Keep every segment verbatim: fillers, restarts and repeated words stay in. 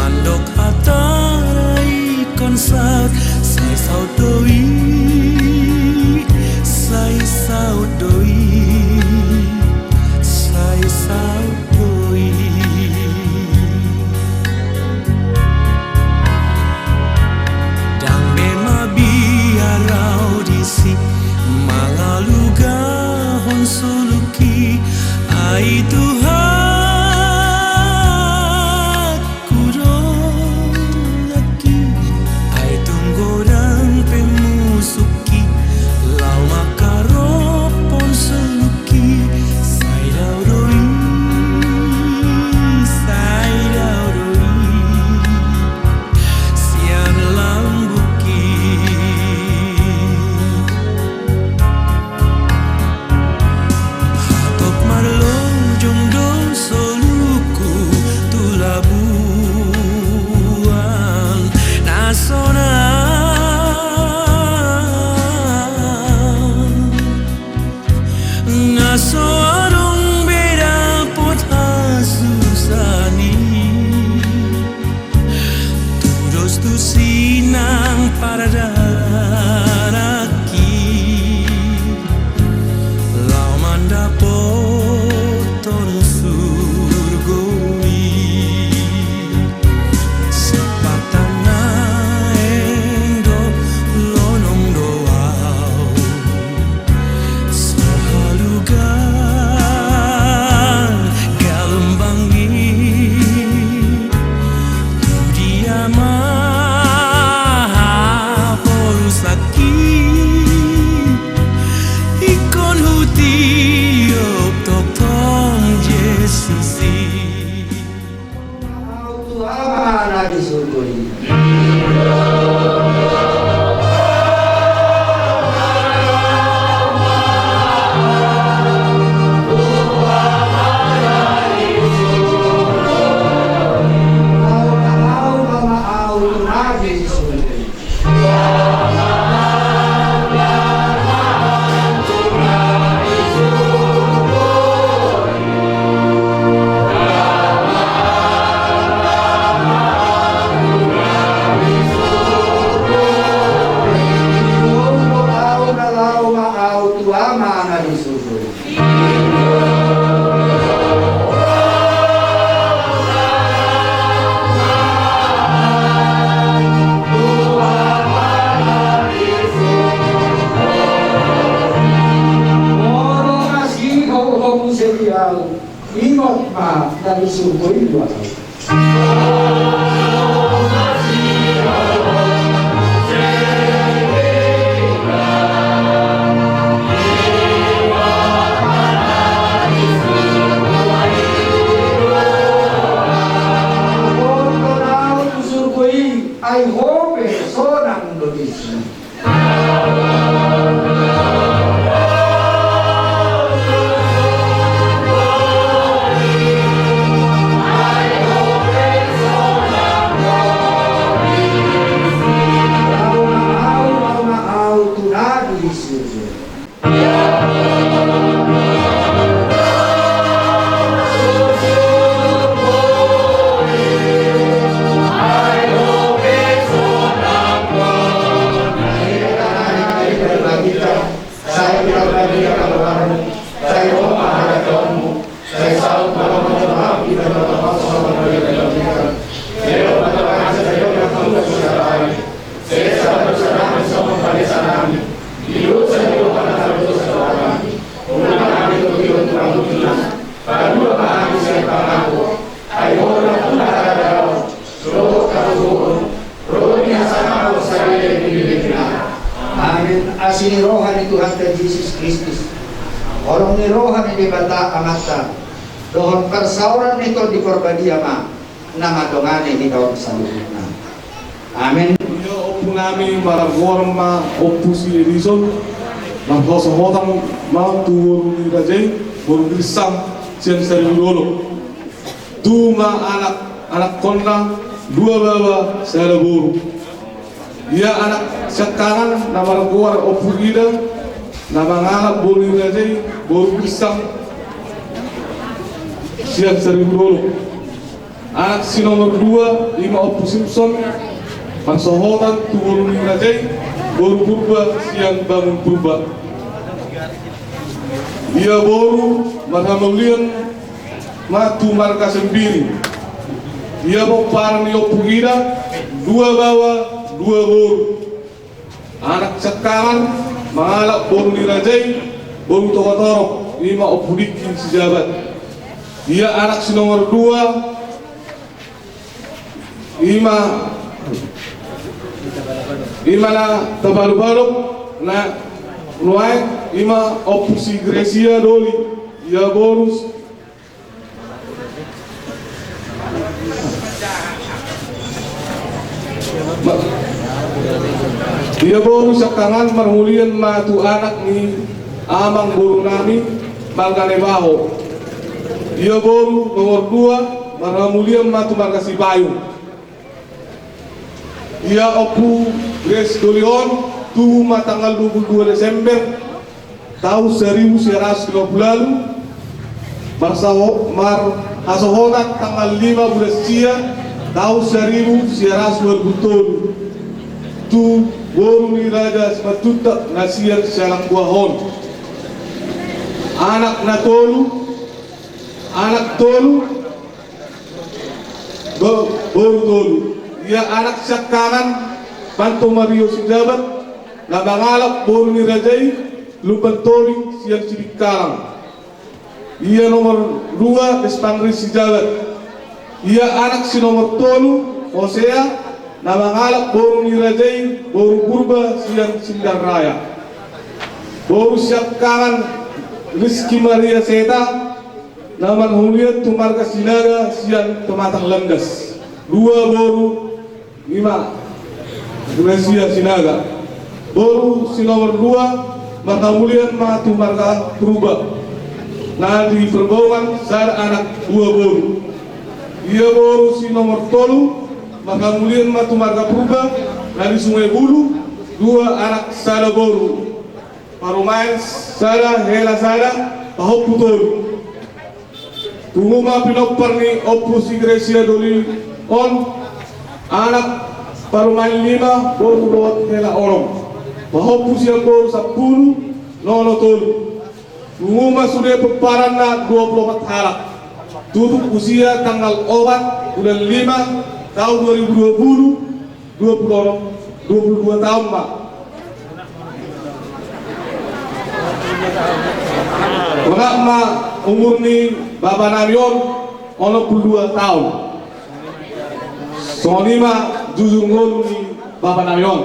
Mandok hata na ingkon saut, sai saut do i, sai saut do i, sai saut do i. Ndang be mabiar au disi, mangalugahon soluki, ai Tuhan ku do nangkin, ai tung godang pe musukki, laho mangkarophon soluki, sai dao do i, sai dao do i, sian lambungki. Hatop marlojong do soluku tu labuan na sonang, na so adong be dapot hasusaan i. Tudos tusi nang paradanak i, laho mandapothon surgo i. Sipata naeng do lonong do au, so halugan galombang i, tu dia ma haporusakki, ingkon hutiop tongtong Jesus i. Au tu Ama na di surgo i. Au, au, au, au tu na di surgo i. Au na laho ma au tu Ama na di surgo i. Molo masihol ho muse di au, ingot ma na di surgo i tu au. Ai ho pe sonang do disi. Sai Amin. Asi ni roha ni Tuhanta Jesus Kristus, holong ni roha ni Debata Amanta, dohot parsaoran ni Tondi Porbadia ma na mandongani hita on saluhutna. Amin. Ia, ompu nami margoar ma Ompu si Edison, marhasohotan ma tu boru ni raja i, boru Girsang sian Saribu Dolok. Tu ma anak, anakkonna, dua baba sada boru. Ia anak siangkangan na margoar Ompu Ida, na mangalap boru ni raja i, boru Girsang sian Saribu Dolok. Anak si nomor dua, ima Ompu Simpson, marsohotan tu boru ni raja i, boru Purba sian Bangun Purba. Ia boru marhamulian ma tu marga Sembiri. Ia pomparan ni Ompu Ida, dua baoa, dua boru. Anak siangkangan mangalap boru ni raja i, boru Togatorop, ima Ompu Diki Sijabat. Ia anak si nomor dua, ima, ima na tabalobalo na nuaeng, ima Ompu si Gracia Doli. Ia boru Ia boru siangkangan marhamulian ma tu anak ni amang boru nami, marga Nebaho. Ia boru nomor dua marhamulian ma tu marga Sipayung. Ia Ompu Grace Doli on tubu ma tanggal dua puluh dua Desember taon saribu sia ratus lima puluh ualu, marsaho-, marhasohotan tanggal lima bulan sia taon saribu sia ratus ualu puluh tolu, tu boru ni Raja Simanjuntak na sian Sialang Buah on. Anak na tolu, anak tolu, Bo-, boru tolu. Ia anak siangkangan Panto Mario Sijabat, na mangalap boru ni raja i, Lumban Tobing sian Sibingkalang. Ia nomor dua, Despangri Sijabat. Ia anak si nomor tolu, Hosea, na mangalap boru ni raja i, boru Purba sian Sindarraya. Boru siangkangan Rizky Maria Seta, na marhamulian tu marga Sinaga sian Pematang Landas. Dua boru, ima Gracia Sinaga. Boru si nomor dua marhamulian ma tu marga Purba, na di Perbongan, sada anak dua boru. Ia boru si nomor tolu marhamulian ma tu marga Purba, na di Sungai Bulu, dua anak sada boru. Parumaen sada, hela sada, pahompu tolu. Pungu ma pinompar ni Ompu si Gracia Doli on, anak parumaen lima, boru dohot hela onom. Pahompu sian boru sampulu, nono tolu. Pungu ma sude pomparanna dua pulu opat halak. Tutup usia tanggal opat bulan lima taon dua ribu dua pulu, dua pulu onom, dua pulu dua taon ma. Manang ma umur ni bapa nami on onom pulu dua taon. Songon i ma jujur ngolu ni bapa nami on.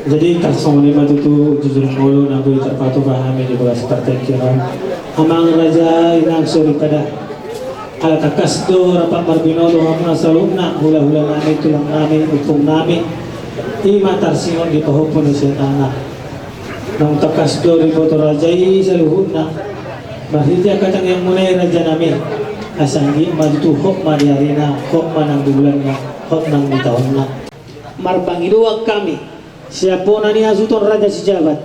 Jadi tarsongon i ma tutu jujur ngolu na boi tarpatupa hami di bagas partingkian on. Amang raja, inang soripada. Ala tangkas do rap marbinoto hamuna saluhutna, hulahula nami, tulang nami, ompung nami. Ima tarsingot di pahompu ni siatana. Naung tangkas do diboto raja i saluhutna. Marhite angka tangiangmuna i raja nami. Asa anggiat ma tutu hot ma di arina, hot ma nang di bulanna, hot nang di taonna. Marpangidoan hami sian bona ni hasuhuton Raja Sijabat.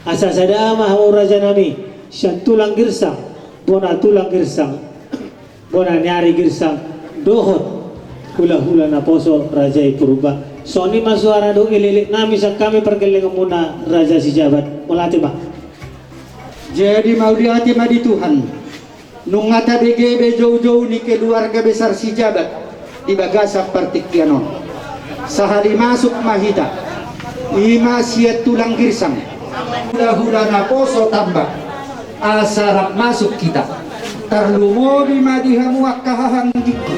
Asa sada ma hamu raja nami, sian tulang girsang, bona tulang girsang, bona ni ari girsang, dohot hulahula naposo raja i Purba. Songon i ma suara dohot elekelek nami sian hami pargellenganmuna Raja Sijabat. Mauliate ma. Jadi mauliate ma di Tuhan. Nunga tabege be joujou ni keluarga besar Sijabat di bagasan partingkian on. Sahali masuk ma hita, ima sian tulang girsang, hulahula naposo tamba, asa rap masuk hita. Tarlumobi ma di hamu angka haha anggingku.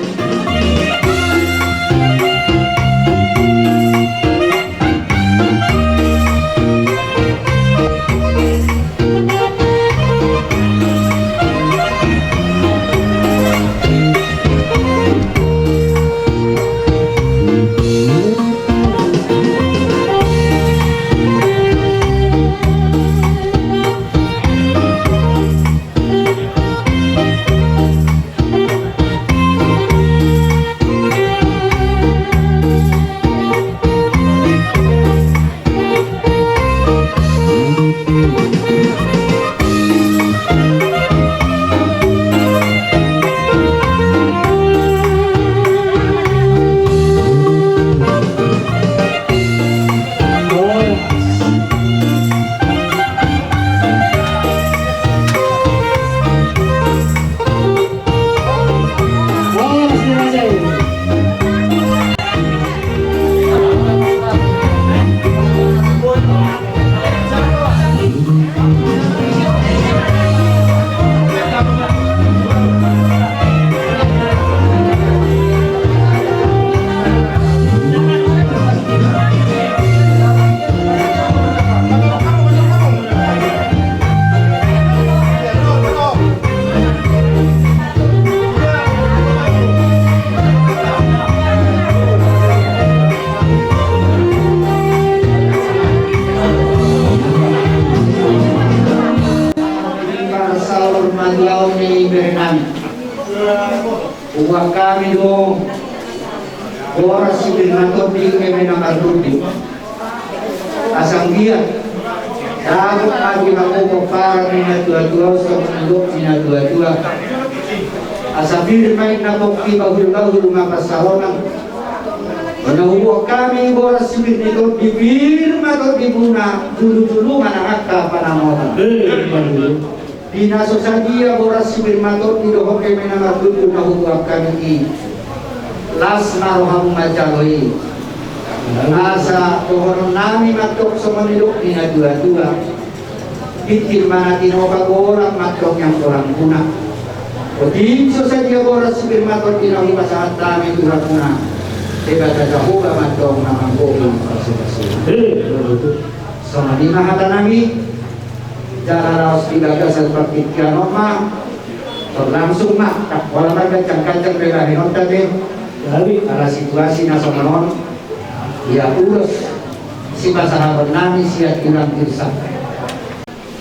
Boras sipir ma tondi, eme na marlundu. Asa anggiat dapot ma di hamu pomparan ni natuatua, songon nidok ni natuatua. Asa pir ma inna pongki, bahulbahul ma pansalongan. Nunga huboan hami boras sipir ni tondi, pir ma tondi muna, dulu-dulu ma nang angka panamotan. Di na so sadia boras sipir ma tondi dohot eme na marlundu na huboan hami i, las ma rohamu manjalo i. Asa dohonon nami mandok songon nidok ni natuatua: Pintir ma na tinopa, golang ma antong nian golang muna. Otik so sadia boras sipir ma tondi na hupasahat hami tu hamuna, Debata Jahowa ma antong na manggohi pasupasu. Songon i ma hata nami. Jala laos di bagasan partingkian on ma, tor langsung ma, ndang pola marganjang-ganjang be bahenonta be. Jadi ala situasi na songon on, ia ulos sipasahaton nami sian hurang Hirsa.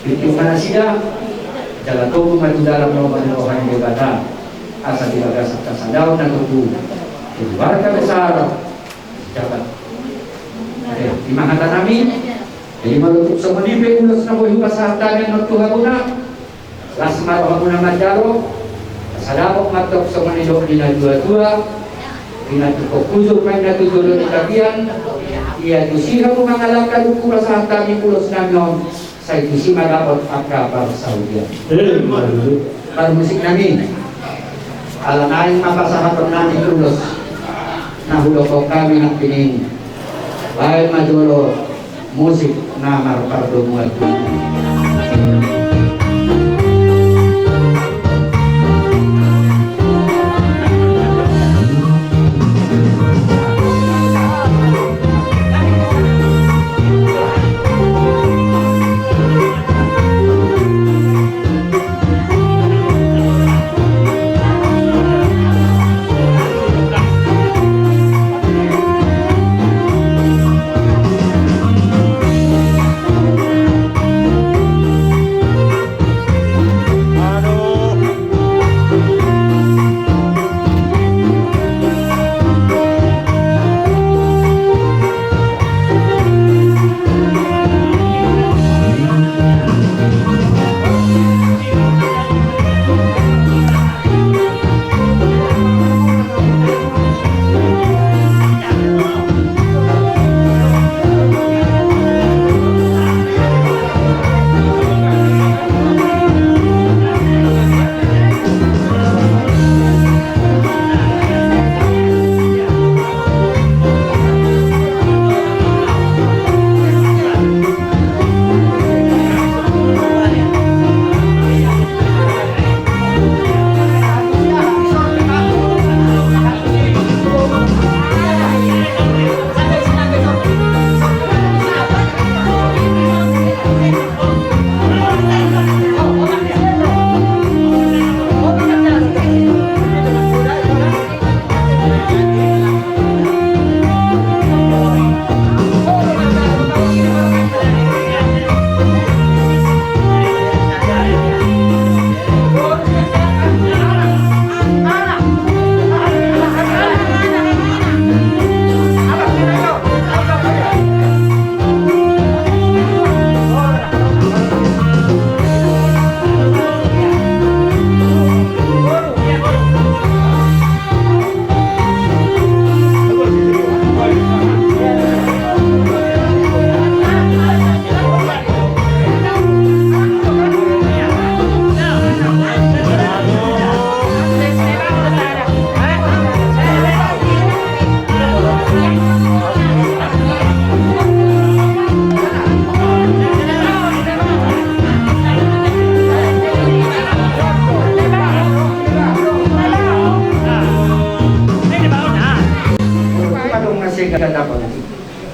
Pintir ma nasida, jala togu ma tu dalan lomo ni roha ni Debata, asa di bagasan hasadaon na tutu, keluarga besar, jabat. Oke, i ma hata nami. Jadi molo tung songon i pe ulos na boi hupasahat hami on tu hamuna, las ma rohamuna manjalo. Asa dapot ma antong songon nidok ni natuatua: Pinantikhon hujur ma inna tu jolo ni tapian. Ia tusi hamu mangalangka dung hupasahat hami ulos nami on, sai tusi ma dapot angka parsaulian. Parmusik nami, ala naeng ma pasahaton nami ulos na hudokhon hami nangkining. Baen ma jolo musik na marpardomuan.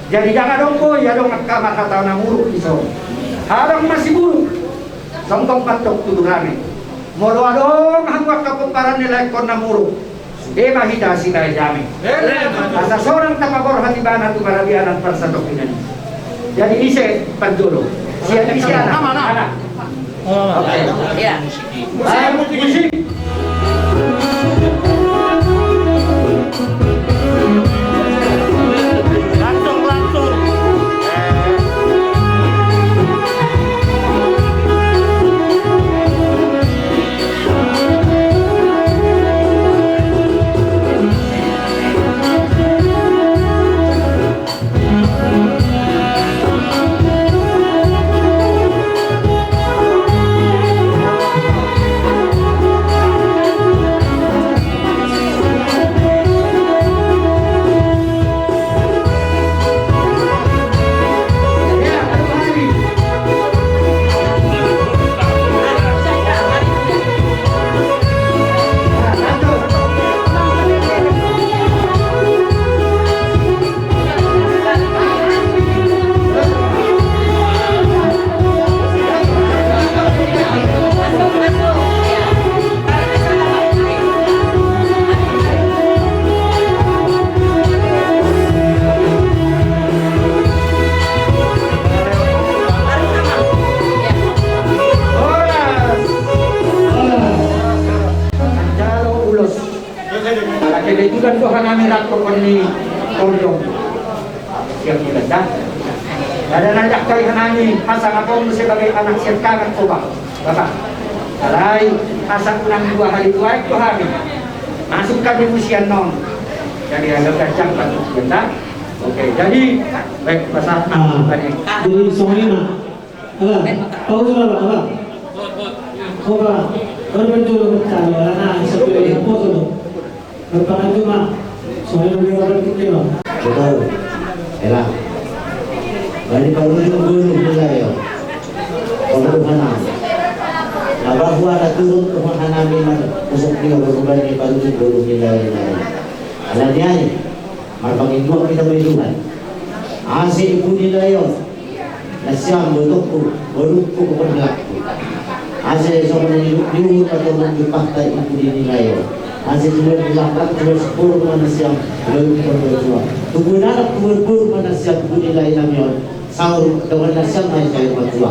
Jadi ndang adong boi, adong angka marhata na muruk dison. Adong ma siburuk. Songon mandok tutur hami, molo adong hamu angka pomparan ni laengkon na muruk, sude ma hita sibahen dame. Asa sonang tapaborhat ibana tu paradianan parsatongkinan i. Jadi ise parjolo? Sian ise anak? Anak. Oke. Musik. Kebetulan do hanami rap rokon ni Kordong. Siap bulan da. Ada na jangkai hanami, hasangapon sebagai anak siap kangen coba. Bapak. Alai, asa unang dua hari dua do hami. Masuk kami usian non. Jadi ada kacang batu bulan da. Oke, jadi baik, pasal Ah, tadi. Jadi songon i ma. Ala, pausu ma, ala. Hoba, baru mencoba mencari, ala na, sesuai yang poso do. Berpangan cuma, soalnya udah berpikir, Bang. Betul. Ela. Bani parujung guru nilai, ya. Pengurus anak. Na bahwa na turun tu hanami, pusok dia berubah ni parujung guru nilai, nilai. Ala ni ai. Marpanginduan hita ma di Tuhan. Asa i pudi lae on. Nasiam botongku, borungku, pomparanku. Asa i songon na nilehon ni uhum ma tulang jumpangta i pudi ni lae on. Asa i tulang jumpangta, tulang sipur ma nasiam, tulang jumpang tulang. Tubuan anak, tubuan boru ma nasiam pudi lae nami on. Saur, dongan nasiam, ai saur matua.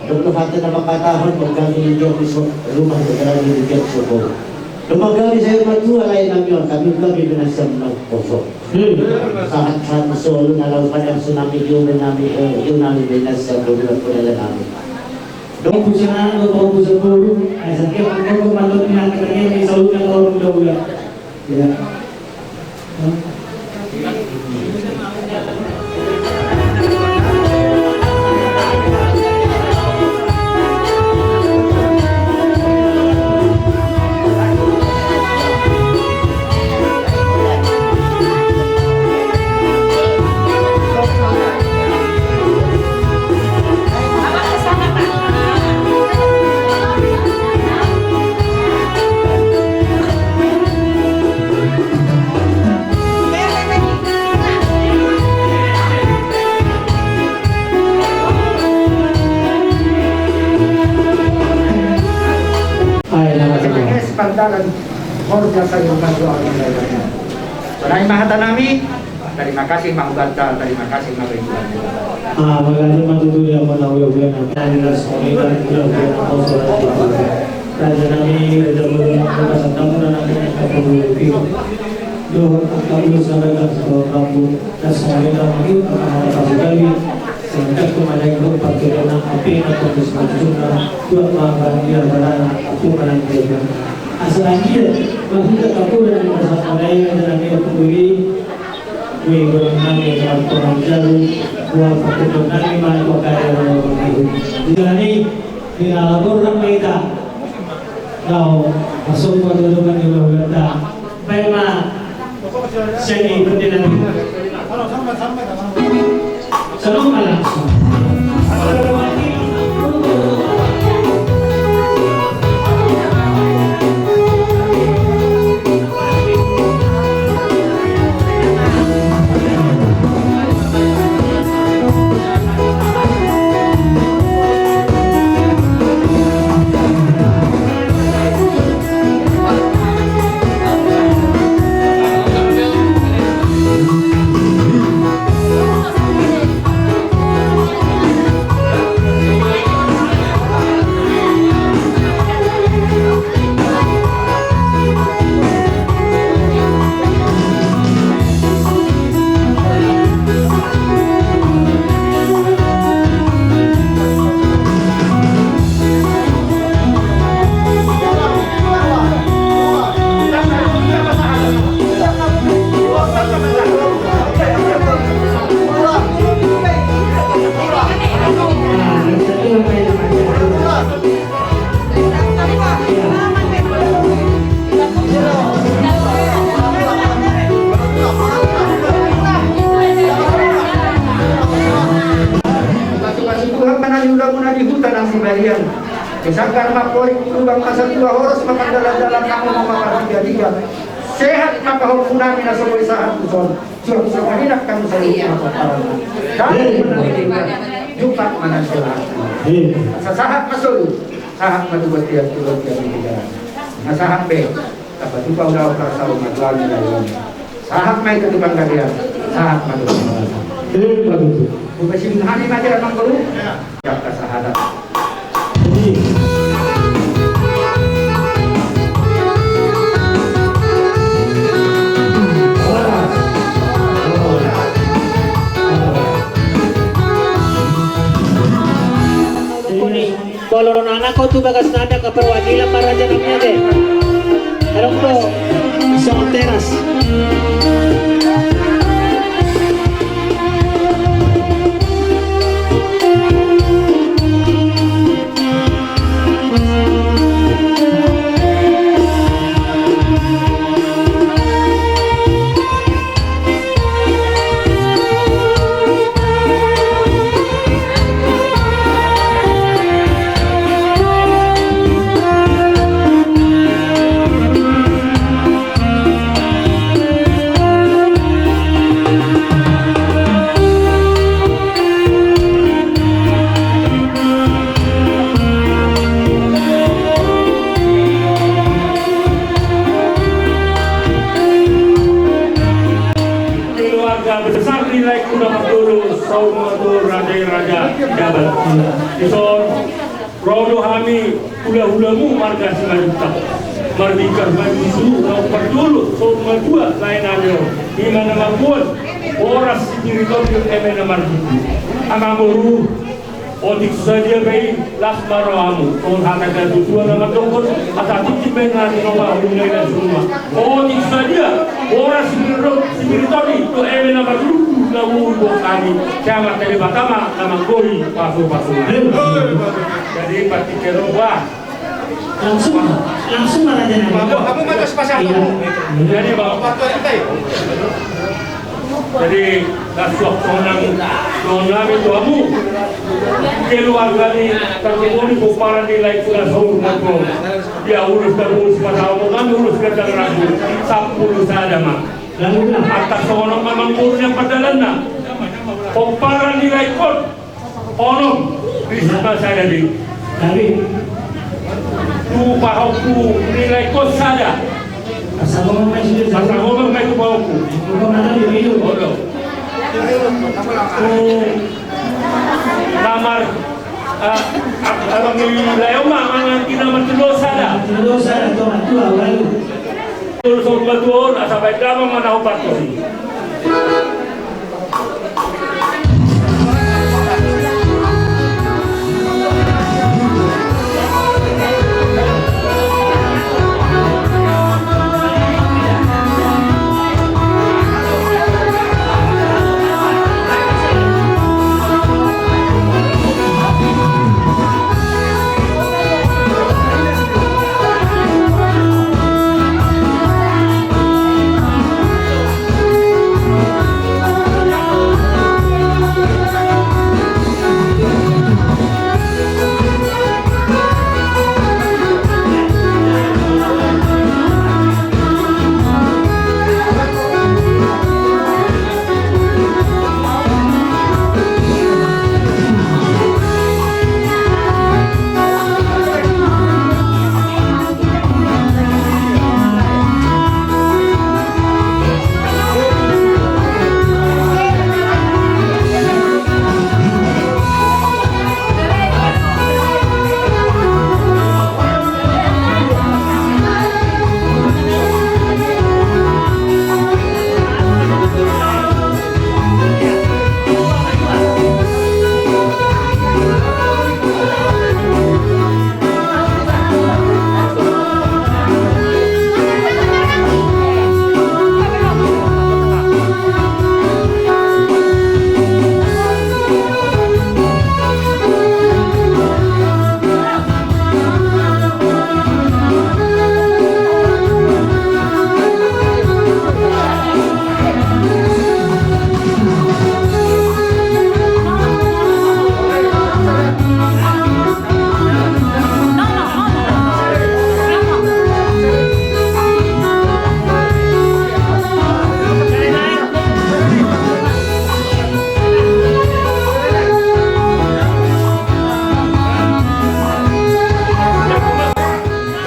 Dok do hata na mangkatahon, manggabe di dia di so-, rumah, manggabe di dia di sopo. Dung manggabe saur matua lae nami on, gabe gabe ma nasiam naung poso. Hmm. Sahat sahat ma solu na laho padansu nami, jolo nami, eh, jolo nami ma nasiam, boru, boru lae nami. Dung pusingan do, dung pusingan boru, ai sangke mangkoko mandok ni angka tangke ni saluhutna na laho mula-mula. Ya. Ai, nama semua. Pantaran horja sayo majual. Sonai ma hata nami. Tarima kasih ma hubanta, tarima kasih ma hubanta. Ah, makasih ma tutu di amang na hula-hula nami. Nami na songon i, hula-hula nami, raja nami, raja boru nami, pasantamu na nami, angka boru nami. Dohot angka ulos na bagas dohot rambu, na songon i nami, angka hata pasugari, sehingga tu manaik dohot parkirana, api na tongkos maksudna, dua mangga dia barana, aku manang dia. Asa anggia, maksudna kapura di masa mulai, raja nami, aku beri, Wih, boru nami, martonang jabu, buat pakuton nami, ma tu kaya. Di jalan i, di na laporan ma hita. Laho, masuk buat dodokan di hula-hulanta. Baik, ma. Seni, bendera. Shalom, alam. Tuhan ma na niulamuna di huta nang di balian. Di sanggar ma porik, di lubang ma satua, horas ma panggalan-galan, nang ma parhijal-hijal. Sehat ma pahompu nami na so boi sahat tuson. Suang songon i nang hami saluhutna pomparanna. Damang ma na di denggan, jumpang ma na di jalan. Asa sahat ma solu, sahat ma tu bontean, tu bontean ni hita. Na sahat be, tapatupa ulaon, parsaoran ma tulang ni lae on. Sahat ma hita tu panggabean, sahat ma tu panggabean. Hupasinum hami ma di amang boru. Jaka sahat. Bagas nanda ke perwakilan para raja nami ate. Adong do songon teras. Keluarga besar Nilai Kudang Dolo, saur matua raja i raja Dabat. Dison, ro do hami hulahulamu marga Simanjuntak. Marbingkar ma di suhut na umparjolo, saur matua lae nami on. Ima na mamboan boras sipir i tondi, eme na marjuju. Amangboru, otik sadia pe i, las ma rohamu. Songon hata ni natuatua na mandokkon, asa tingki pe na tinopa huluna i na suma. Otik sadia boras sipir i tondi, tu eme na marjuju na umboan hami. Sai Amanta Debata ma na manggohi pasupasuna. Jadi partingkian on, bah. Langsung, langsung ma raja nami. Jadi, bah. Jadi, las songon na, songon nami tu hamu. Keluarga ni tarlumobi pomparan ni Nilai Kudang, saur matua. Ia ulos tarlumobi, pasahaton nami ulos gandang rambu sampulu sada ma. Lalu, nah. Antar songon on ma amangboru ni pardalanna. Pomparan ni Nilai Kudang onom, risma sada di. Dari. Tu pahompu Nilai Kudang sada. Pasahaton ma i sude. Pasahaton ma i tu pahompu. Onom. Tu na mar, ah, ah, abang ni lae on ma, manang di na martilo sada. Tilo sada, tu matua, lalu. Tilo saur matua on, asa baen damang ma na hombar tusi.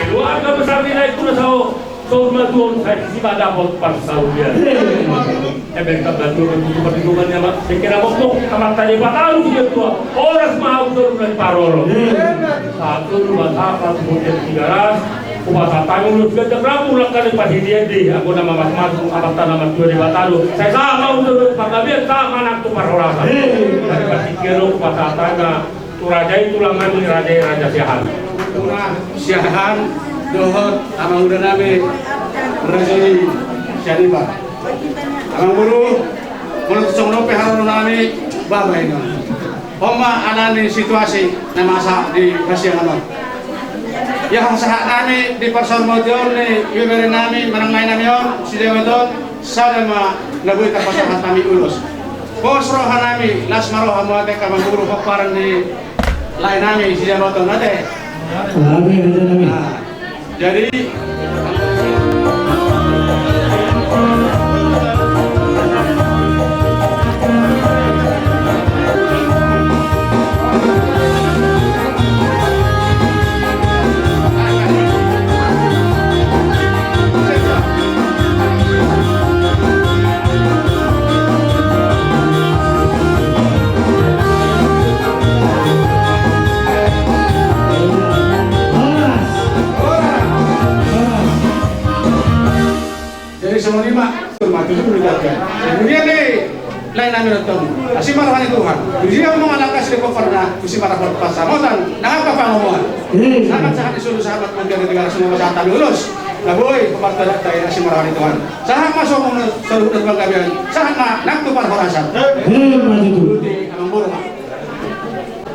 Keluarga besar Nilai Kudang, saur matua on, sai disi ma dapot parsaulian. Eme tamba tu, tu pardidongan ni amak, sengkena mokmok, Amanta Debata ma tu dia tua. Horas ma ahu tu na diparorot. Satu, dua, satu, kemudian tiga ras. Hupasahat hami ulos gandang rambu, langka ni parhitean di, anggo na mamasumasu Amanta na martua Debata do. Sai sahat ma ahu tu panggabean, sahat ma nang tu parhorasan. Jadi partingkian on hupasahat hami na tu raja i, tulang nami, raja i, raja Siahaan. Tuna siahaan dohot amanguda nami raja ni Sianipar. Amangboru, molo tung songon on pe haroro nami, bahen ma inna. On ma alani situasi na masa di hasiangan on. Ia hasahat nami di parsaurmatuaon ni ibebere nami manang lae nami on, si Jabaton, sada ma na boi tarpasahat hami ulos. Pos roha nami, las ma roha mu ate, amangboru, pomparan ni lae nami si Jabaton ate. Amin, amin, amin. Nah, jadi Jadi songon i ma, ma tutu dulu jatkan. Kemudian ni lae nami dohot hamu, asi ma roha ni Tuhan. Tusi ma mangalangka di pomparanna, tusi ma roha pansamotan, nang angka pangomoan. Sahat-sahat ni solu sahabat, mungkin di Tigaras, semua sahat hami ulos. Na boi pomparan tadok tai, asi ma roha ni Tuhan. Sahat ma songon solu na panggabean, sahat ma nang tu parhorasan. Hei, ma tutu. Di amangboru ma.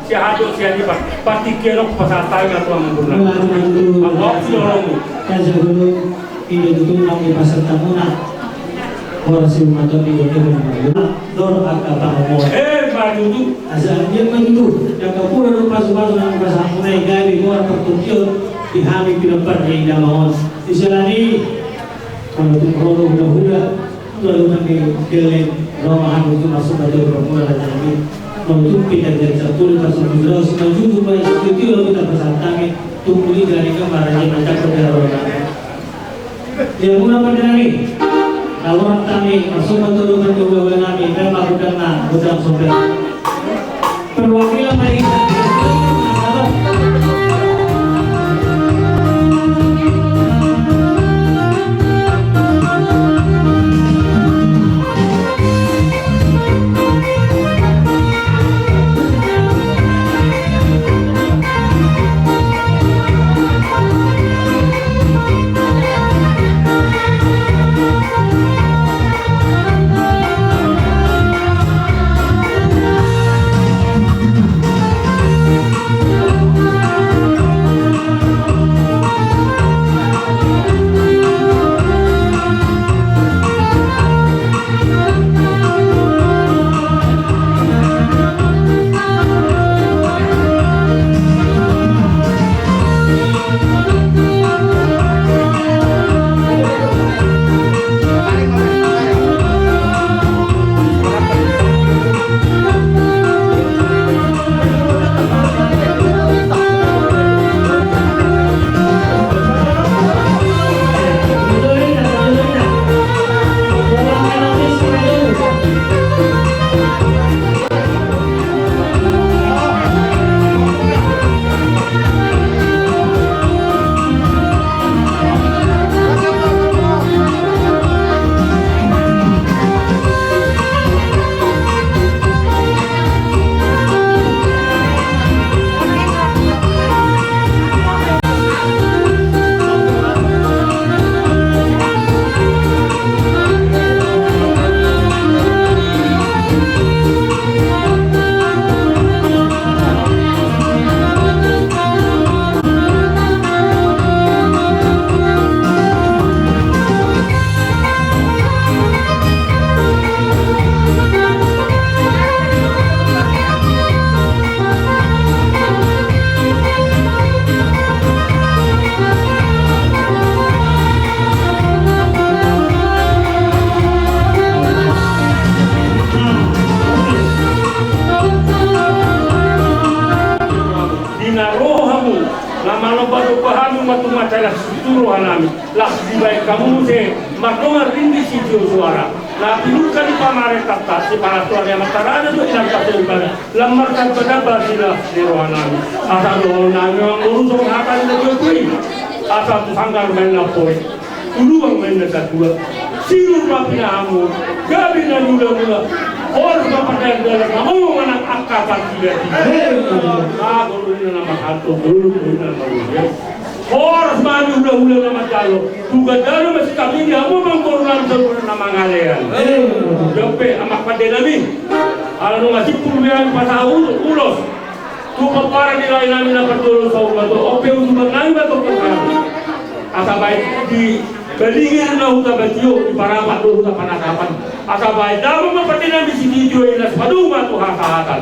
Siahaan dohot sian i, Pak. Patik kena pasahat hami ma tu amangboru nami. Hei, ma tutu. Amangboru, si lolong. Kan sebelum Inda tutu nang di pasahat hamuna. Horas i ma tutu, Inda tutu nang di dor angka pangomoan. Hei, ma tutu. Asa dia ma tutu. Jala pura do pasupasu nang pasahat hamuna i, gabe horas partondion di hami pinompar ni Inda ma on. Di siala ni i, molo tung ro do hulahula, ro do nang di geleng, ro ma hami tu maksud atau bermula dan hami. Molo tung pe jadi sampulu, pasahat hamuna, si ma tutu, pasahat hamuna, pasahat hami, tung muli dari kemarin yang ada pada ro nami. Ia muna pande nami, na horas hami, marsomba tu Tuhan, tu hulahula nami, memang godang na, godang sombong. Perwakilan dari Di na ro hamu, na manomba-nomba hami ma tu mata las tu roha nami, las dibahen hamu muse mardongan ringgit sitio suara. Na pinungka ni pamarentanta, si paratuan ni amanta raja dohot inanta soripada, lam martamba-tamba silas ni roha nami. Asa dohonon nami ma muse songon hata ni na tuatua i. Asa tu sanggar ma inna poi, tu lubang ma inna satua. Sinur ma pinahanmu, gabe na mula-mula. Horas ma pardalan-dalan, mangolu manang angka partingkian. Amen. Amen. Horas ma hami hulahula na manjalo tu gandana, masihol hami di hamu amangboru nami saluhutna na mangalean. Amen. Jumpa amang pande nami. Ala nunga simpul be hami pasahat ulos tu pomparan ni lae nami na parjolo, saur matua on pe usulan nami ma tongtong hami. Asa baen di balingir na huta Batio, di Parapat do huta Panasapan. Asa baen damang ma pande nami sitio i, las ma tu hasahaton.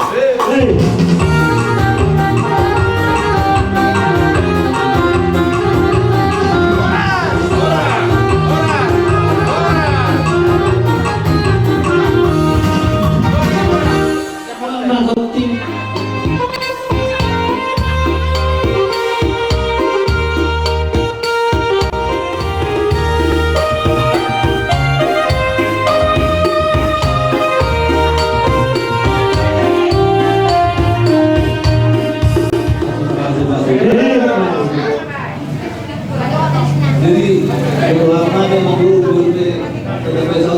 Jadi, kalau lama dia mau dulu, dulu dia, kita besok,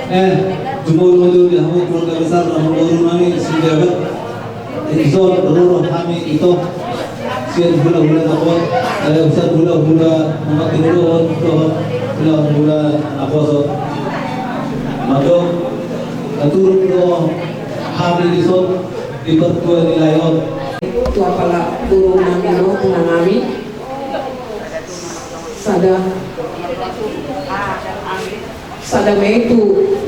eh, jumpa dulu di hamu keluarga besar, hamu baru nami, si jabat. Dison, roro hami ito, sian hulahula na hot, eh, sian hulahula na mangihut dohot, dohot hulahula na poso. Mandok, na turut do hami dison, di partua ni lae on. Tu apala boru nami dohot inang nami. Sada, sada ma i tu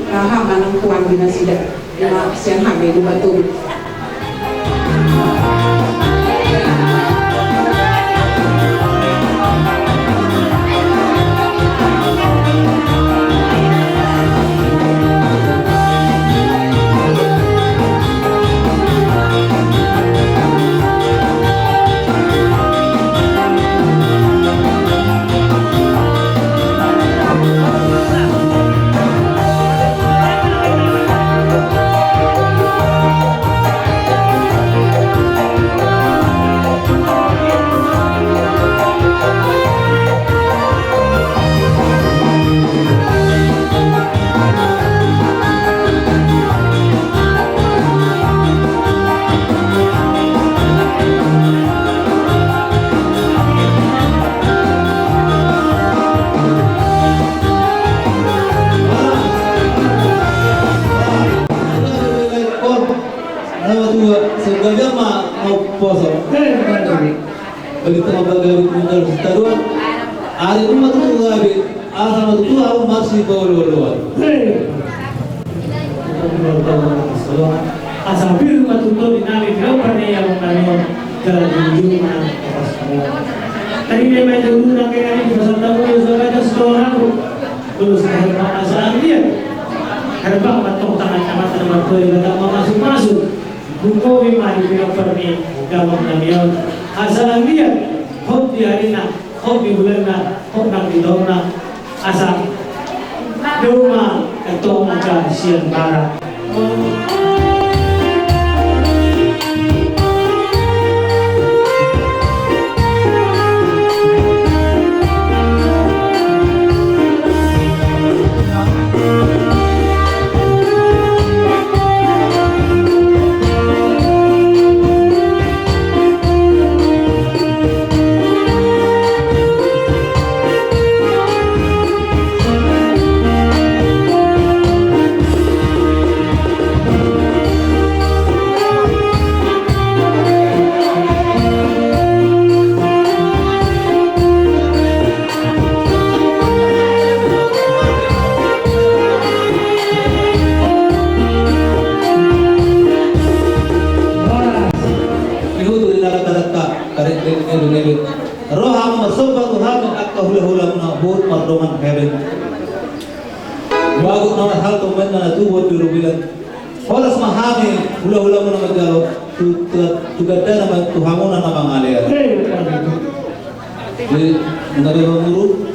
haha manang tu anggi nasida. Ima sian hami dua tolu. Bagi tengah bagawi mungkal sitaruan. Ari uma tutu gabe, asa ma tutu au marsipaolo-oloan. Asa pir ma tutu di nami, di ompar ni amang nami on, jala di ujung na pas mo. Tadi dia main dulu, nang kena di pasar tamu, dia sudah baca sekolah aku. Terus akhirnya asa dia. Herbang matong tangan, tangan, tangan, tangan, tangan, masuk-masuk. Bukowi ma di pinompar ni damang nami on. Asa liat, hot di arina, hot di bulanna, hot nang di taonna. Asa doma antong angka sian bara. Ihutu di darat-darat ka, karet-karet, ngebet-ngebet. Ro hamu marsomba tu hami angka hula-hula muna, huhut mardongan heben. Bagot na marhalto, umbahen na tubu di rumilan. Horas ma hami hula-hula muna manjalo tu, tu, tu gandana ma tu hamuna na mangalean. Jadi, muna do manguru.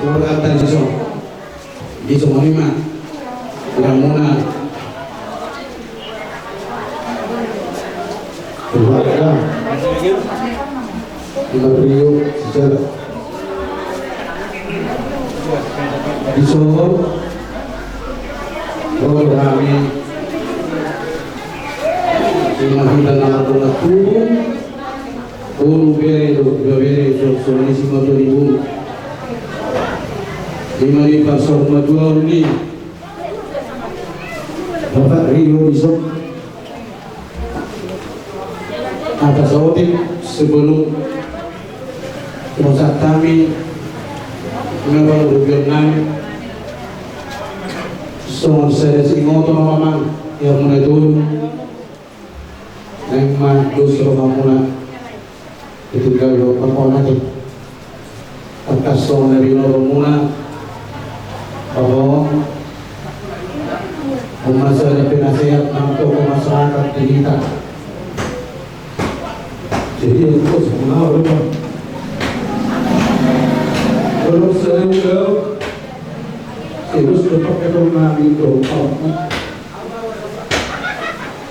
Ora tadi sisong. Di songon i ma, inang muna. Ima rio sejarah. Dison ro hami. Ima hita na marhona tubu. Boru, bere dohot ibebere, songon i ma tu boru. Ima di parsahut ma tubu ni. Bapak rio dison. Atas otik sebelum masak kami, memang rupiah nami. Songon sada singoto na mamang, ia muna tutu. Naeng ma dos rohamuna. Ditinggal do pangkolan ate. Tangkas songon na binoto muna. Pahom. Masa na pinasehat nang tokoh masyarakat di hita. Jadi itu semua apa? Terus saya udah terus tetap ekonomi itu.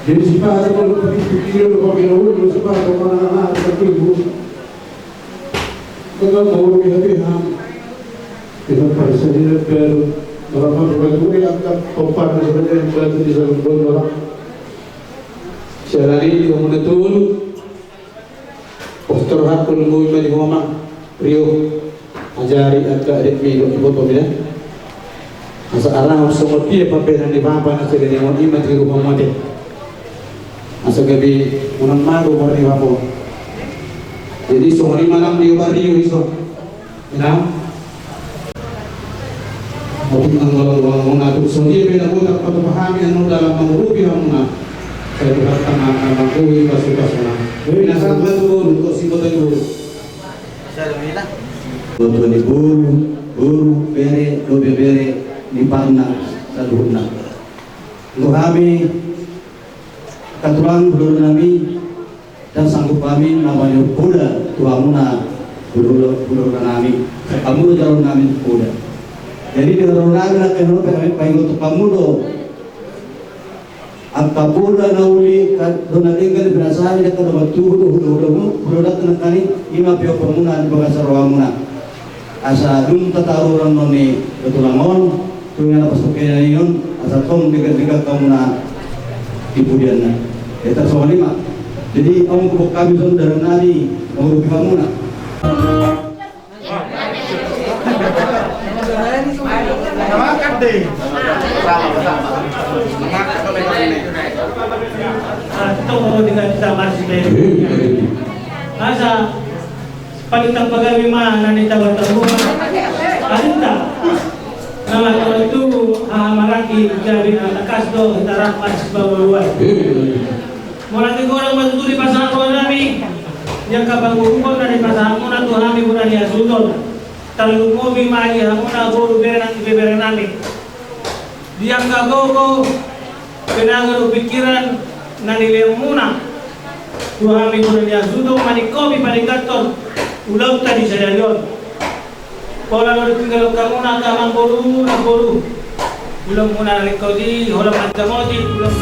Jadi sipata kalau pikir-pikir kalau kira udah sipata kalau anak-anak itu. Dengan mau lebih hati-hati. Kita pada sendiri baru. Kalau mau berbagi angkat kompak sebenarnya batu di dalam botol. Sehari di umur itu. Postor hakku nunggu ima di homa. Rio. Ajari angka adikmi dohot ibotomi da. Asa arahon songon dia pambahenan ni bapa na selelengon ima di rumah mate. Asa gabe unang mago mor ni bapa. Jadi songon ima nang di obar rio iso. Inang. Otik nang golong-golong muna tu songon dia pe na botak patupa hami anu dalam mangurupi hamuna. Sai Tuhan tama na mangkui pasu-pasuna. Ina sangka tu boru, tu si kota boru. Boto ni boru, boru, bere, dohot ibebere, ni parna, saluhutna. Untuk hami, katulang boru nami, dan sanggup hami na manjou poda tu hamuna boru, boru nami. Hamu do jalo nami poda. Jadi di boru nami na kena pe hami paingot tu hamu do. Angka poda na uli, do na denggan, binasahi, angka na matubu do huda-hudamu, boru nami, ima pe ompamuna di bagasan rohamuna. Asa dung tataru roha ni tulang on, tu na pasuk kena inon, asa tong denggan-denggan hamuna di pudianna. Ia tarsongon i ma. Jadi on gok hami songon dalan nami mangurupi hamuna. Asa paling tampagami ma na ni tabar tabar. Paling ta. Nama itu, ah, maraki gabe na takas do hita rap mas bawa luar. Mauliate godang ma tutu di pasahat roha nami. Di angka pangurupion na nipasahatmuna tu hami boru ni hasuhuton. Tarlumobi ma di hamuna boru, bere nang ibebere nami. Di angka gogo, tenaga dohot pikiran na nileanmuna tu hami boru ni hasuhuton maningkopi paningkathon ulaonta di sadari on. Pola do ditinggalhon hamuna angka amangboru, namboru. Ulaonmuna ringkot i, holan manjamoti ulaon.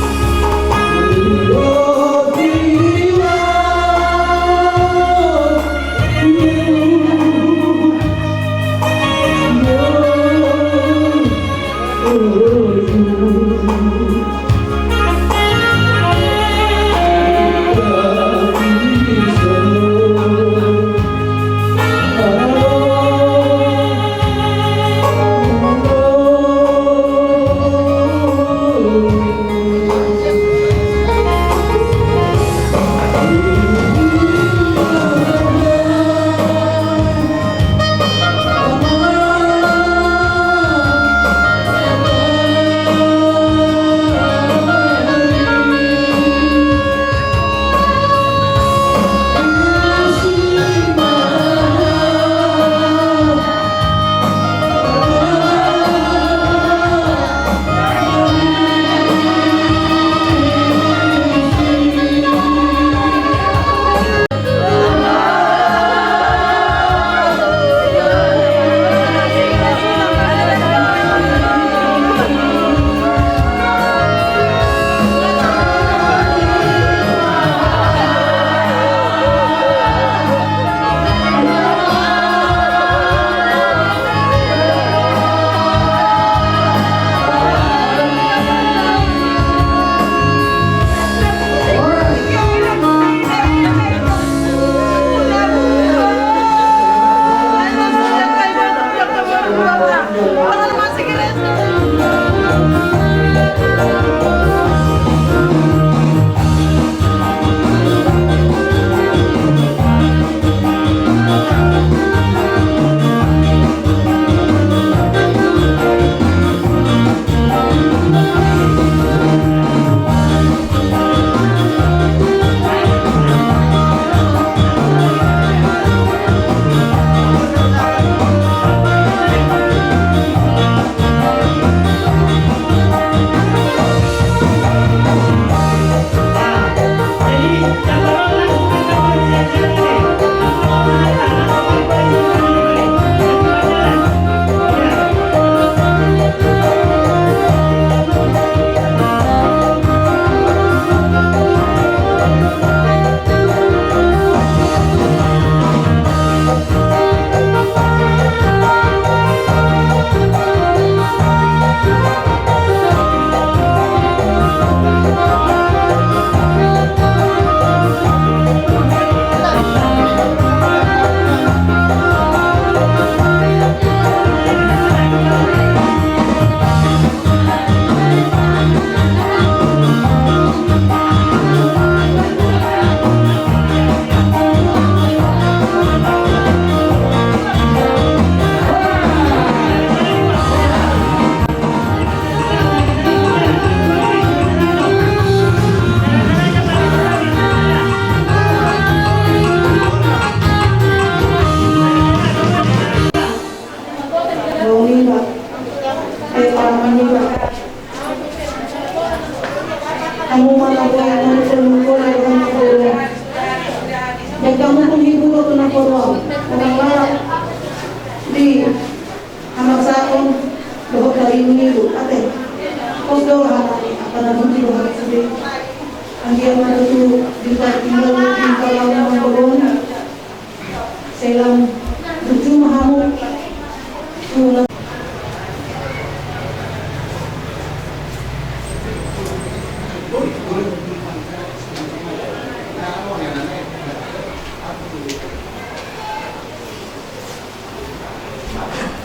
Hamu ma na boi mangkol-mangkol i dohot na porong. Jala hamu pung hiburon tu na porong. Manang lalap di hamarsaon dohot na lilu-lilu ate. Pos do hami angka na boti dohot sude. Anggiat ma tutu di partingkian di partingkian na porong. Sai lam burju ma hamu.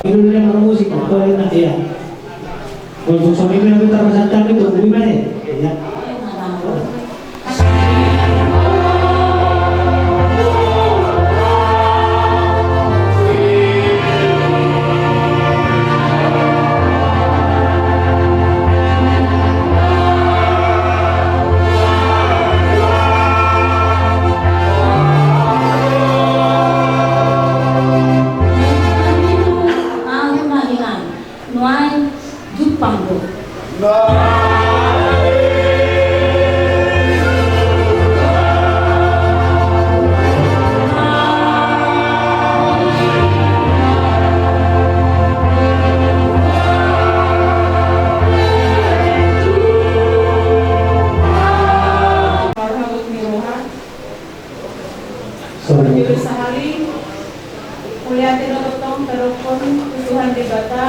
Ini dulu yang musik, apa ya, nanti ya? Kalau untuk suami itu nanti terpasang tangan itu, bagaimana ya? Ya. Nuaeng jumpang do. Sorry. Sahali. Mauliate do tongtong tadokkon tu Tuhan Debata.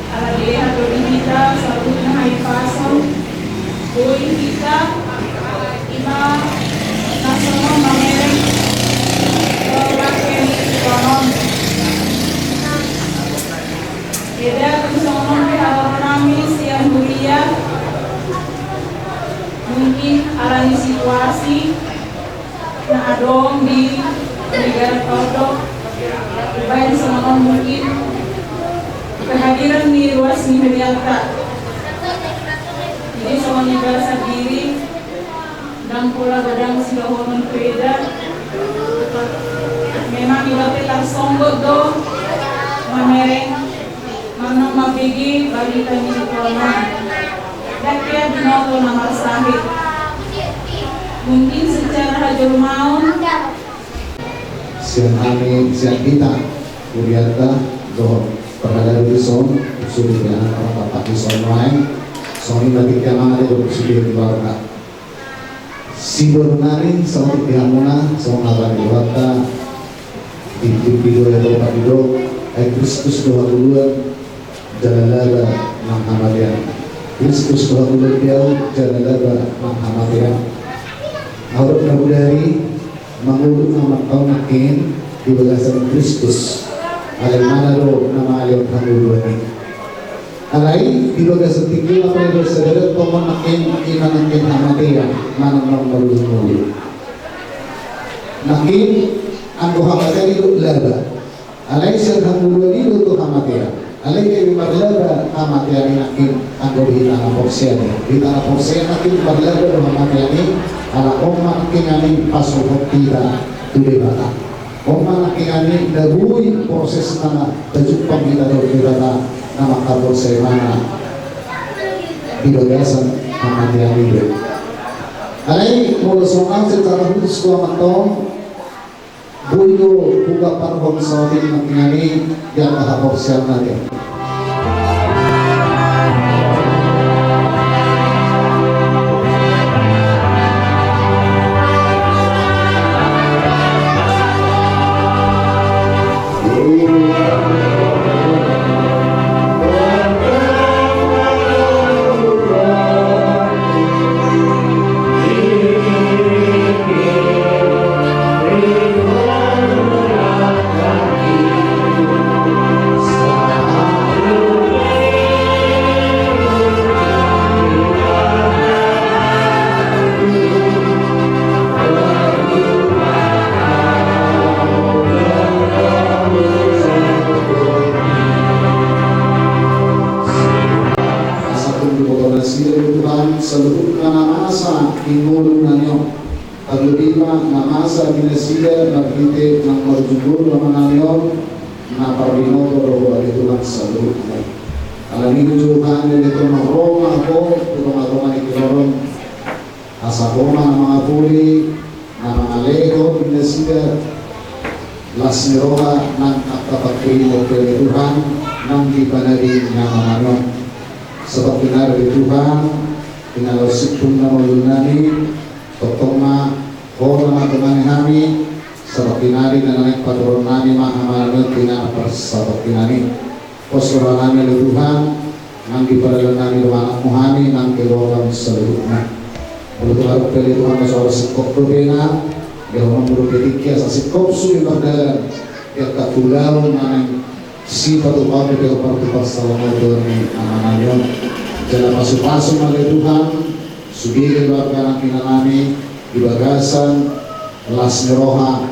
Ala dilehon do di hita saluhutna hahipason. Boi hita ima na songon mamereng dohot nangkin di tongon. Eda tung songon on pe haroro nami sian huria. Mungkin ala ni situasi na adong di negara tondok, umbahen songon on mungkin kehadiran ni ruas ni hurianta. Jadi songon i bahasa diri, ndang pola godang sidohonon tu eda. Memang iba pe tarsonggot do mamereng. Manang mambege barita ni Tuhan. Dang hea binoto na marsahit. Mungkin secara hajolmaon. Sian hami, sian hita, hurianta, dohot parhalado dison, sude pe anak anak bapak dison lain, songon i ma tingki amang ate dohot sude keluarga. Siborngin nari saotik di hamuna, songon hata ni Tuhanta, di, di, di dua ya topat di do, ai Kristus do hangoluan, jala laba nang hamatean. Kristus do hangoluan di au, jala laba nang hamatean. Au do na hudari, mangolu na mangkaon nangkin, di bagasan Kristus. Alai mana do na mangalehon hangoluan i. Alai di bagasan tingki on, apala di sadari on, tongon nangkin, ima nangkin hamatean, manang na marujung ngolu. Nangkin, anggo hamatean i do laba. Alai sian hangoluan i do tu hamatean. Alai gabe marlaba hamatean i nangkin, anggo di hita na porsea. Di hita na porsea nangkin marlaba do hamatean i, ala on ma nangkin i pasuhut hita tu Debata. On ma nangkin i na boi prosesna na tajumpang hita dohot Debata na mangkaporseai ibana di bagasan hamatean i do. Alai molo songon au secara khusus tu amang tong, boi do hugambarhon saotik nangkin i di angka haporseaon nami. Asa tung diboto nasida do Tuhan saluhutna na masa di ngolu nami on. Tarlumobi ma na masa di nasida marhite na marujung ngolu amanami on, na parbinoto do Ho ale Tuhan saluhutna. Alani i Tuhan, ale Tuhan, ro ma Ho tu tonga-tonga ni tingki on, Asa Ho ma na mangapuli, na mangalehon nasida las ni roha nang angka pangkirimon pe ale Tuhan, nang di panari ni amanami on. Sahat tu nari ale Tuhan, di na laos singkop na mangolu nami, tongtong ma Ho na mantemani hami, sahat tu nari na naeng paturon nami ma amanami on di na parsahat nami. Pos roha nami ale Tuhan, nang di pardalanan nami dohot anakmu hami nang keluargamu saluhutna. Molo tung adong pe ale Tuhan na so singkop dope na, dia ho mambuat ketika sa singkop sude mardalan, dia angka ulaon na naeng sipatupaon dope ho partuparsalamoton ni amanami on. Jala pasupasu ma ale Tuhan, sude keluarga nang inanami, di bagasan las ni roha,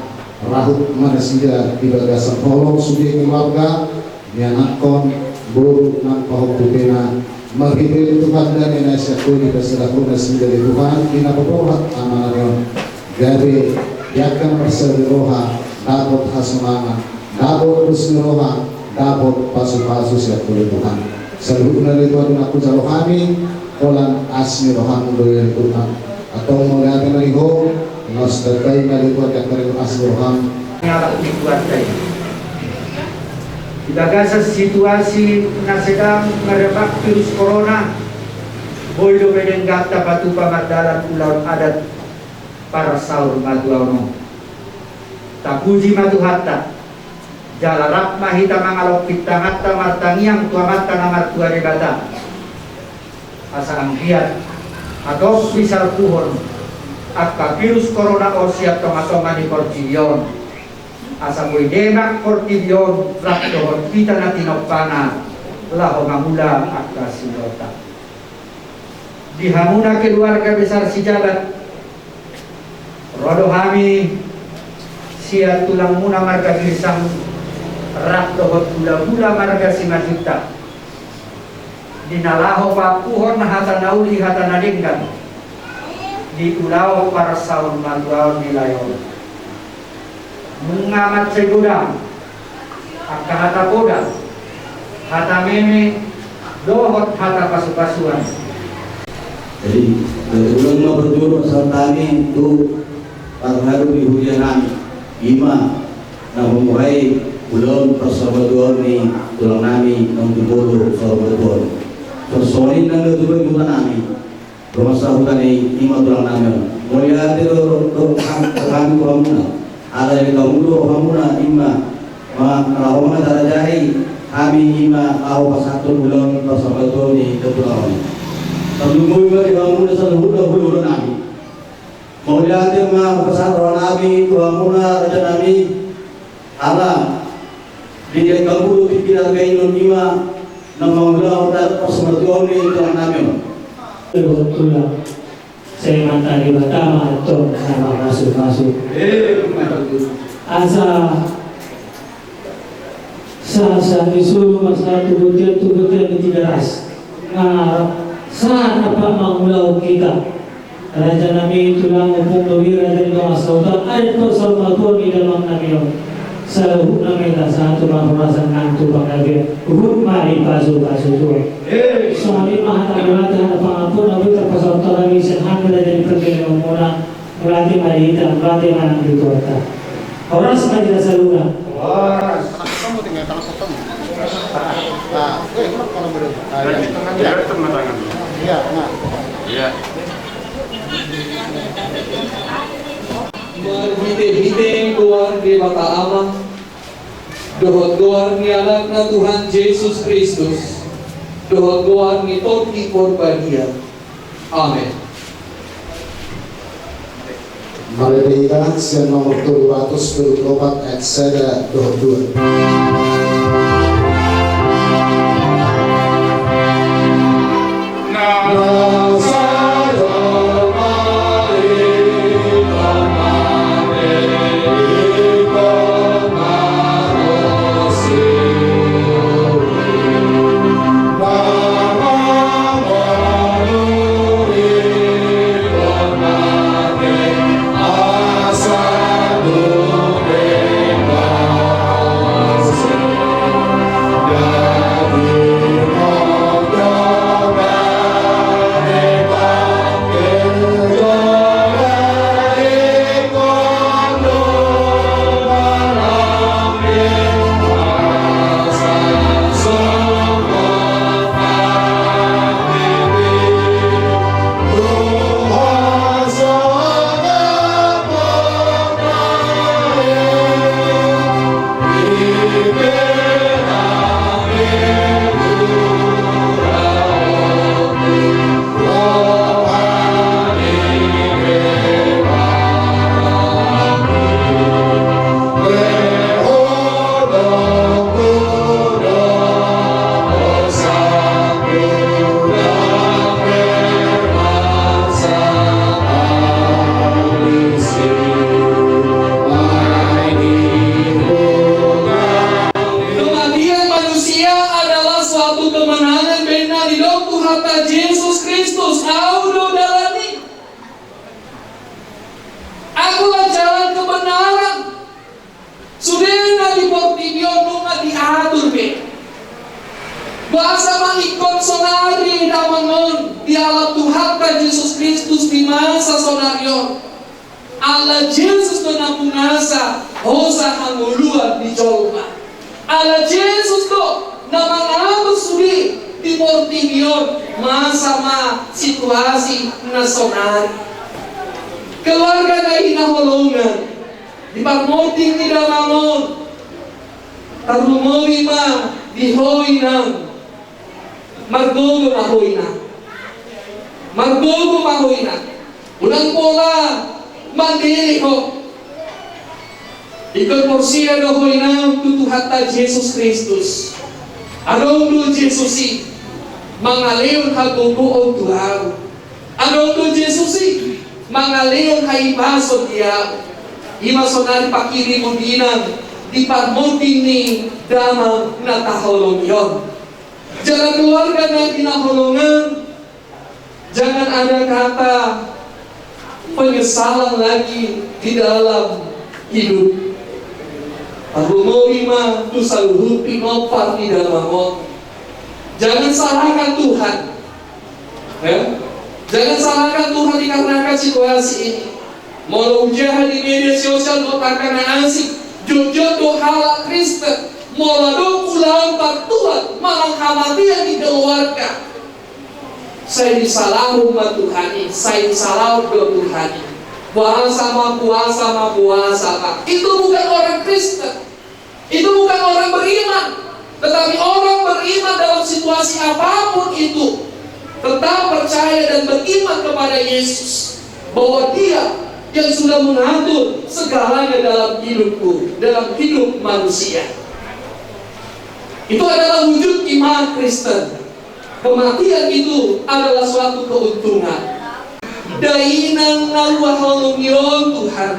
rahut ma nasida di bagasan holong sude keluarga, mianakhon, boru nang pahompu pe na, marhite ale Tuhan dame na sian Ho dipasidahon nasida ale Tuhan, di na paborhat amanami on. Gabe, di angka na marsahali roha, dapot hasonangan, dapot dos ni roha, dapot pasupasu sian Ho ale Tuhan. Saluhutna ale Tuhan di na hujalo hami, holan asi ni roham do ale Tuhan. Antong mauliate ma di Ho, laos tangkas ma ale Tuhan di angka na asi ni roham. Ni alat ni Tuhan i. Di bagasan situasi na sedang merdebak virus corona, boi dope denggan tapatupa mardalan ulaon adat parsaurmatuaon on. Tapuji ma Tuhanta, jala rap ma hita mangalompit tanganta martangiang tu Amanta na martua Debata. Asa anggiat hatop disalpuhon angka virus corona on sian tongatonga ni portibi on. Asa boi demak portibi on rap dohot hita na tinompana laho mangula angka siulaonta. Di hamuna keluarga besar Sijabat, ro do hami sian tulangmuna marga Girsang rap dohot hulahula marga Simanjuntak. Di na laho paampuhon hata na uli hata na denggan di ulaon parsaurmatuaon ni lae on. Nunga mansai godang angka hata poda, hata meme, dohot hata pasupasuan. Jadi, dari ulang ma berjuru pasahat nami tu parhadu di huria nami, ima na mambuhai ulaon parsaurmatuaon ni tulang nami naung jumolo saurmatuaon. Songon i nang na tuba di huta nami. Rumah sahuta ni ima tulang nami on. Mauliate do, do, do, hami tu hamuna. Ala ni hamu do hamuna ima. Ma, laho ma tarajai hami ima laho pasahathon ulaon parsaurmatuaon ni tulang on. Tarlumobi ma di hamuna saluhutna hulahula nami. Mauliate ma pasahat roha nami tu hamuna raja nami. Ala di dia hamu do pingkiran kaingon ima na mangulahon adat parsaurmatuaon ni tulang nami on. Betul lah. Sai mantari pertama tong nama masuk-masuk. Asa sa sa disuruh masalah tubuh dia tubuh dia di Tigaras. Nah, saat apa mangulahon hita. Raja nami tulang ompung dohot raja ni dongan sahuta adat parsaurmatuaon ni damang nami on. Saluhutna ma hita sahat tu parhorasan nang tu panggabean. Huhut ma dipasupasu Tuhan. Songon i ma hata mauliate hata pangampuon na boi tarpasahat hami sian hami raja ni pargellengonmuna. Mauliate ma di hita, mauliate ma nang di Tuhanta. Horas ma di hita saluhutna. Horas. Iya, nah. Marhitehite goar Debata Ama, dohot goar ni Anakna Tuhan Jesus Kristus, dohot goar ni Tondi Porbadia. Amen. Marende hita sian nomor tolu ratus tolu pulu opat ayat sada dohot dua. Masa sonari on, ala Jesus do na punasa hosa hangoluan ni jolma. Ala Jesus do na mangatur sude di portibi on, masa ma situasi na sonari. Keluarga na hinaholongan, di parmonding ni damang on, tarlumobi ma di ho inang. Margogo ma ho inang. Margogo ma ho inang. Unang pola mandele ho. Ingkon porsea do ho inang tu Tuhanta Jesus Kristus. Adong do Jesus i mangalehon hagogoon tu ahu. Adong do Jesus i mangalehon hahipason di ahu. I ma sonari pangkirimon di inang di parmonding ni damang na taholongi on. Jala keluarga na hinaholongan, jangan ada kata penyesalan lagi di dalam hidup. Tarlumobi ma tu saluhut pinompar ni damang on. Jangan salahkan Tuhan. Ya? Jangan salahkan Tuhan dikarenakan situasi ini. Molo hujaha di media sosial dohot angka na asing, jotjot do halak Kristen, molo adong ulaon partuat manang hamatean di keluarga, sai disalahon ma Tuhan i, sai disalahon do Tuhan i. Puasa ma, puasa ma, puasa ma. Itu bukan orang Kristen. Itu bukan orang beriman. Tetapi orang beriman dalam situasi apapun itu tetap percaya dan beriman kepada Yesus, bahwa Dia yang sudah mengatur segalanya dalam hidupku, dalam hidup manusia. Itu adalah wujud iman Kristen. Kematian itu adalah suatu keuntungan. Dainang na huhaholongi on Tuhan,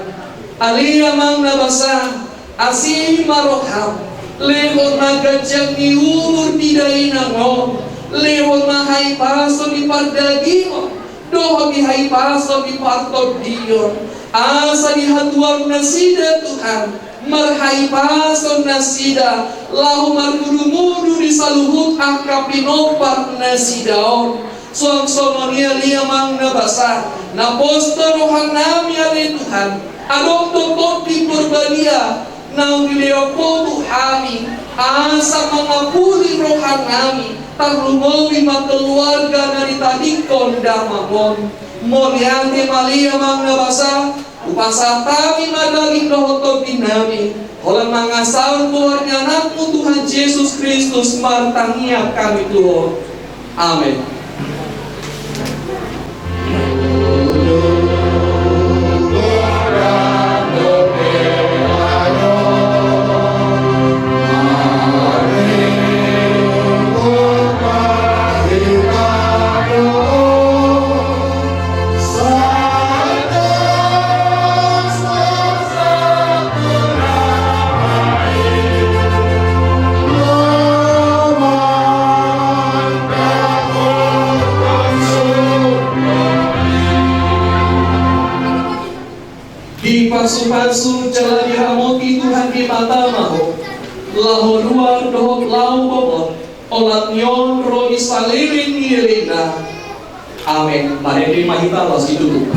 ale Amang na basa, asi ma roham, lehon ma ganjang ni umur di dainang on, lehon ma hahipason di pardagingon, dohot di hahipason di partondion, asa dihatuhon nasida Tuhan, marhahipason nasida, laho marmudu-mudu di saluhut angka pinompar nasida on. Suang songon i ale Amang na basa, na pos do rohanami ale Tuhan, adong do Tondi Porbadia, naung dilehon Ho tu hami, asa mangapuli rohanami, tarlumobi ma keluarga na ditadingkon damang on. Mauliate ma ale Amang na basa, hupasahat hami ma daging dohot tondinami, holan mangasahon goar ni Anakmu Tuhan Jesus Kristus martangiang hami tu Ho. Amen. Dipasupasu jala diramoti Tuhan Debata ma ho, laho luar dohot laho bobot, olat ni on ro di saleleng ni lelengna. Amen. Marende ma hita laos ditutup.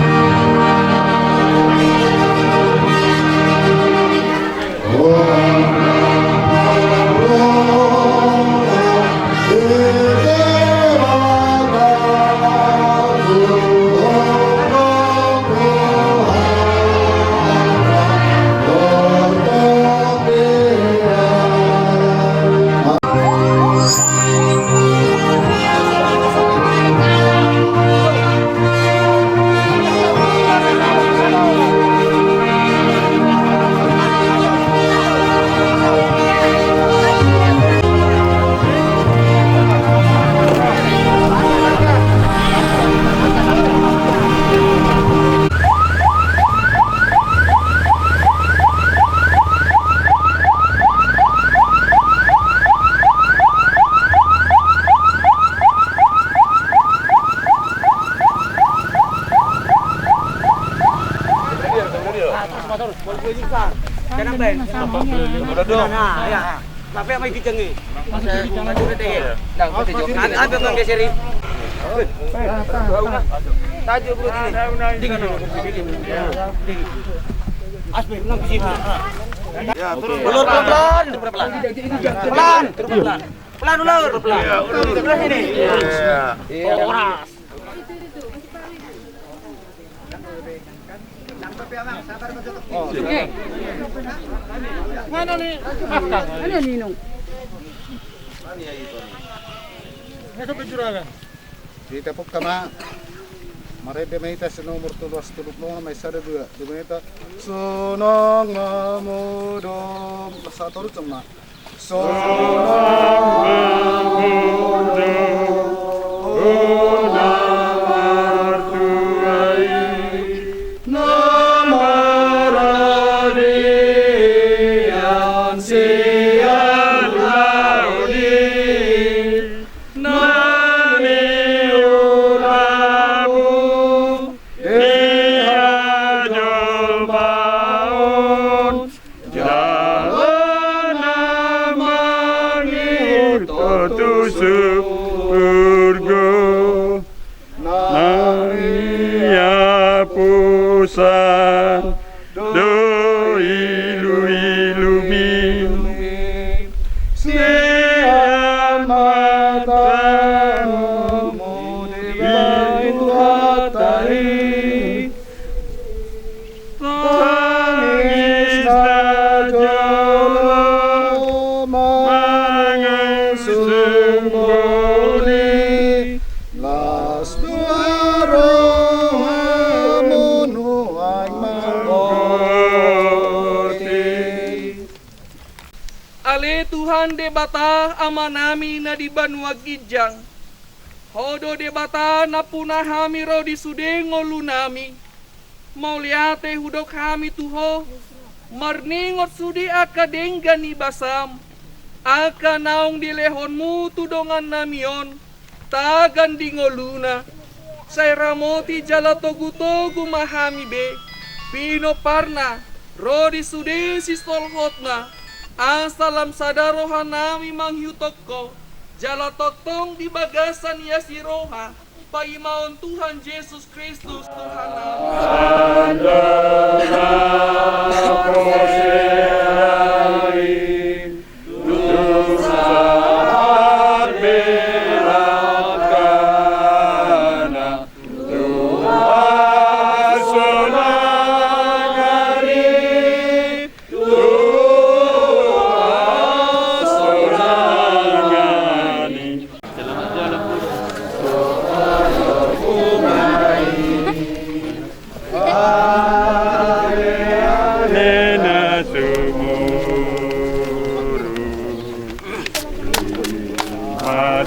Tenang, Ben. Udah dong. Nah, ya. Sampai sama gijeng nih. Apa yang menggeser ini? Tajuk perut ini. Dingin dulu. Aspir, nang di situ. Ya, turun. Ulur pelan-pelan. Pelan. Pelan. Pelan, ulur. Pelan. Ya, ulur. Sebelah sini. Ya. Horas. Mana nih? Mana nih, Nung? Ini sampai juragan. Di tapuk tama. Marende ma hita sian nomor tolu ratus tolu pulu onom, ai sada dua. Di mana hita? Sonang ma modom. Satu terus sama. Jala na mangihuthon tu surgo, na niapusan do iluilumi. Sian matamu dibahen Tuhanta i. Tangis na jolo mangusung boli, las do rohamu nuaeng manggoti. Ale Tuhan Debata Amanami na di banua ginjang, Ho do Debata nampuna hami ro di sude ngolunami. Mauliate hudok hami tu Ho, marningot sude angka denggan ni basam, angka naung dilehonmu tu dongannami on, tagan di ngoluna. Sai ramoti jala togutogu ma hami be, pinomparna, ro di sude sitolhotna, asa lam sada rohanami mangihuthon Ho, jala tongtong di bagasan asi ni roha, paimaon Tuhan Jesus Kristus Tuhannami.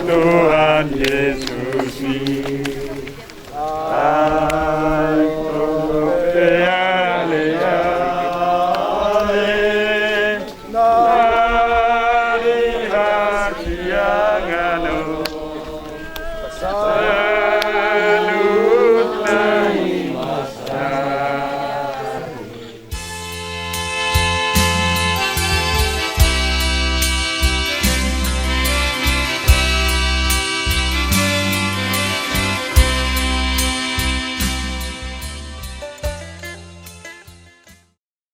Tuhan Yesus i.